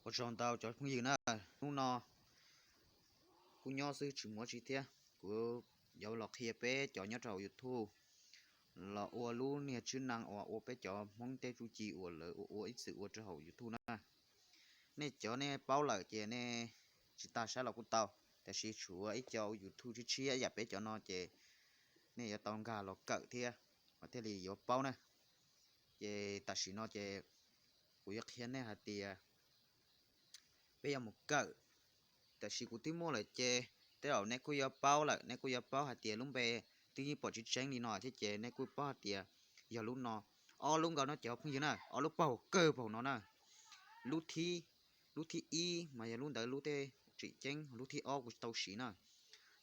Ua tsaug ntau cov phooj ywg na, hnub no kuj nyob xwb tsis muaj tsi thiab, kuv yuav los qhia peb cov nyob rau hauv YouTube los ua lub niag tswb na uas ua peb cov Hmoob tej txuj ci uas lawv ua ua ib txwm ua rau hauv YouTube na. Nej cov nej paub lawm ces nej tsis tas saib los kuj tau, tab sis tshuav ib co YouTube tshiab tshiab yam peb cov no ces nej yuav tau nkag los kawm thiab mas thiaj li yuav paub na. Ces tam sim no ces kuv yuav qhia nej hais tias peb yuav mus kawm. Tab sis kuv twb muaj lawm ces tej zaum nej kuj yuav paub lawm, nej kuj yuav paub hais tias lub npe twb yeej pom tseeb tseeb li no thiab ces nej kuj paub hais tias yog lub no. Ob lub nkaus no cov phooj ywg na, ob lub paug kawg paug no na. Lub thib, lub thib ib mas yog lub ntawd lub tej tseem ceeb, lub thib ob kuv tau siv na.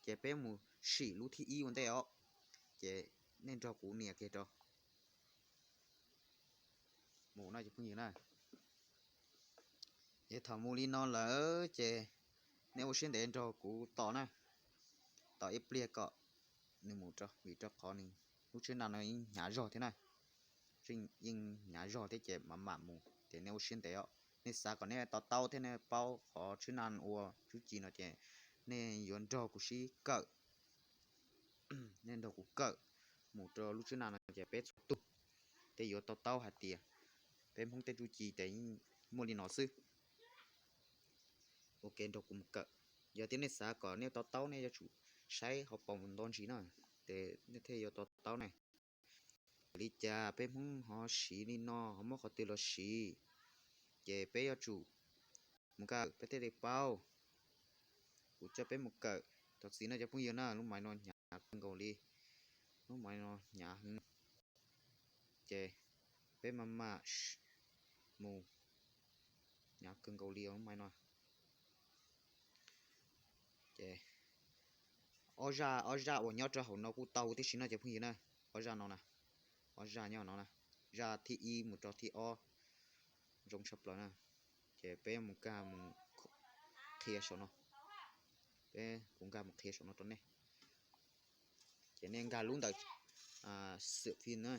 Ces peb mus sim lub thib ib ua ntej os. Ces nej nrog kuv nias kiag rau mus no cov phooj ywg na. Ces thaum mus li no lawm ces nej ua siab ntev nrog kuv tos na, tos ib pliag kom nws mus rau, vim rau qhov nws lub tswb na no yeej hnyav zog thiab na, yeej hnyav zog thiab ces mam mam mus ces nej ua siab ntev os. Nej xav kom nej to taub thiab nej paub qhov tswb na ua txuj ci no ces nej yuav nrog kuv sib kawm. Nej nrog kuv kawm mus rau lub tswb na no ces peb txhua tus thiaj yuav to taub hais tias peb Hmoob tej txuj ci ces yeej muaj li no xwb. Ua ke nrog kuv mus kawm. Yog tias nej xav kom nej to taub nej yuav tsum saib hauv paus nto ntsis na, ces nej thiaj yuav to taub na. Li cas peb Hmoob ho siv li no, ho muab qhov twg los siv, ces peb yuav tsum mus kawm peb thiaj li paub. Kuv coj peb mus kawm. Thov txim no cov phooj ywg na, lub maiv no hnyav kawg nkaus li, lub maiv no hnyav heev. Ces peb mam mam mus, hnyav kawg nkaus li lub maiv no. Ces ob zaj, ob zaj uas nyob rau hauv no kuj tau tib si no cov phooj ywg na. Ob zaj no na, ob zaj nyob no na, zaj thib ib mus rau thib ob zoo tshaj plaws na. Ces peb mus nkag mus qhia saum no, peb kuv nkag mus qhia saum no rau nej. Ces nej nkag lub ntawm xwm fij na,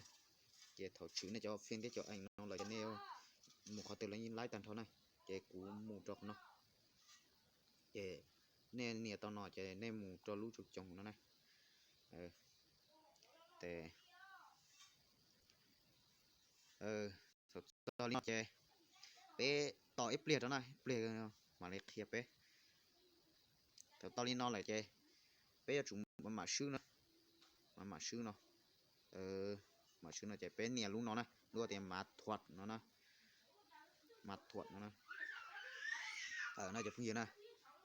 ces thaum tshwm nej cov fij thiab cov ees no lawm ces nej mus qhov twg los yeej laib tag nrho na. Ces kuv mus rau qhov no, ces nej nias tau no ces nej mus rau lub tsoos coos no na. Ces thaum txog li no ces peb tos ib pliag rau na, ib pliag mam li qhia peb. Thaum tau li no lawm ces peb yuav tsum mam mam swb no, mam mam swb no, mam swb no ces peb nias lub no na, lub tias mav thuam no na, mav thuam no na. Tawm no cov phooj ywg na,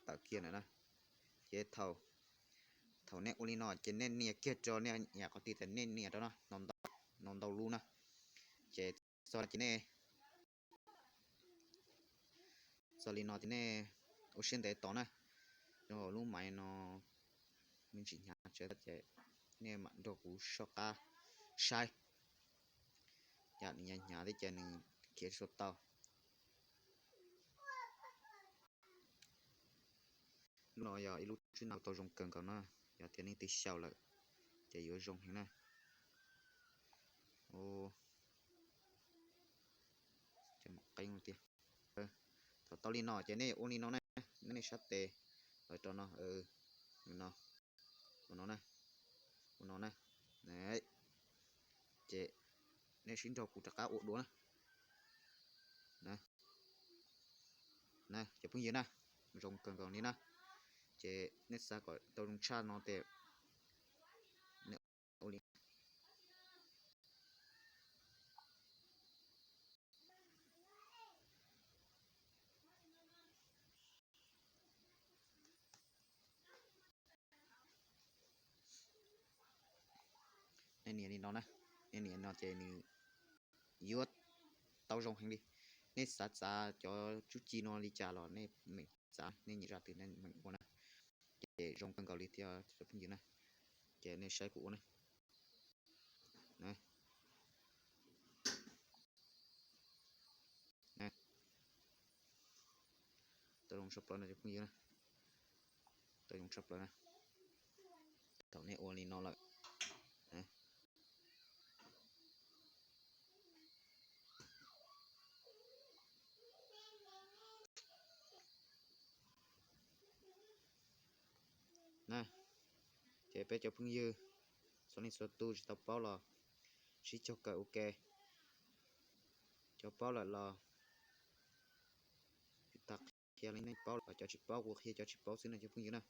tawm kiag ntawm na. Ces thaum, thaum nej ua li no ces nej nias kiag rau nej yam qhov twg tias nej nias rau no, no ntau lub na. Ces txog ces nej, txog li no ces nej ua siab ntev tos na, rau lub maiv no me ntsis hnyav tsev ces nej mam nrog kuv soj qab saib. Yam nws hnyav hnyav thiab ces nws khiav tsis tau. Lub no yog ib lub tswb na tau zoo kawg nkaus na, yog tias nej twb xyaum lawm ces yuav zoo heev na. Ces mam qeeb tiag. Thaum tau li no ces nej ua li no na, nej sab tes los rau no, no, ua no na, ua no na. Ces nej sib nrog kuv rov qab ua dua na. Na cov phooj ywg na, zoo kawg nkaus li na. Ces nej xav kom tau zoo tshaj no ces nej ua li Nej nias li no na, nej nias no ces nws yuav tau zoo heev li. Nej xav txav cov txuj ci no li cas los nej meem txav, nej nyiam zaj twg nej meem ua na. Ces zoo kawg nkaus li thiab cov phooj ywg na. Ces nej saib kuv ua na. Tau zoo tshaj plaws no cov phooj ywg na. Tau zoo tshaj plaws na. Thaum nej ua li no lawm, na. Ces peb cov phooj ywg txhua leej txhua tus tsis tau paub los sib cog kawm ua ke, cov paub lawm los tag qhia li nej paub, cov tsis paub kuv qhia cov tsis paub xwb no cov phooj ywg na.